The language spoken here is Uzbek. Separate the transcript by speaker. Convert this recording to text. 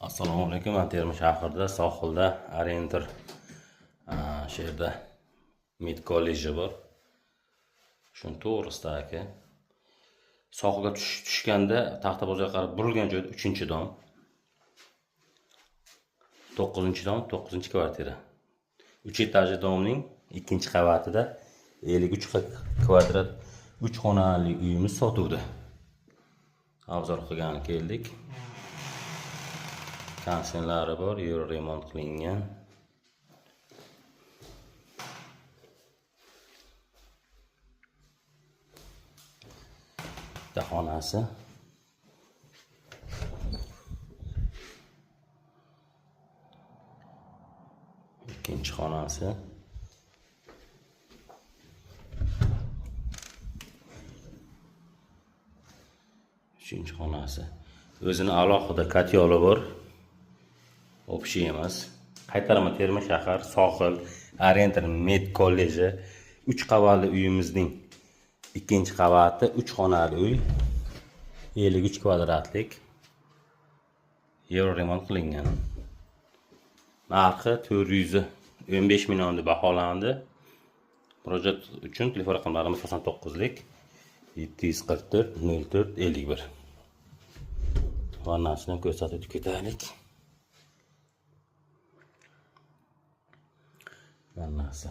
Speaker 1: Assalomu alaykum. Man Termiz shahrida, sohilda Orienter, shu yerda med kolleji bor. Shuni to'g'risida aka. Sohilga tushganda Taxtabozorga qarab burilgan joyda 3-dom. 9-dom, 9-kvartira. 3 etajli domning 2-qavatida 53 kvadrat 3 xonali uyimiz sotuvda. Obzor qilgani keldik. Konditsionerlari bor, yer remont qilingan. Bitta xonasi. Ikkinchi xonasi. Uchinchi xonasi. O'zini alohida katyoli bor. Общий emas. Qaytarma Termiz shahar, sohil, Orienter med kolleji 3 qavatli uyimizning 2-qavati, 3 xonali uy. 53 kvadratlik. Yevro remont qilingan. Narxi 415 million deb baholandi. Murojaat uchun telefon raqamlarimiz 99lik 744 04 51. Vannasini ko'rsatib o'tib ketaylik. Vannasi.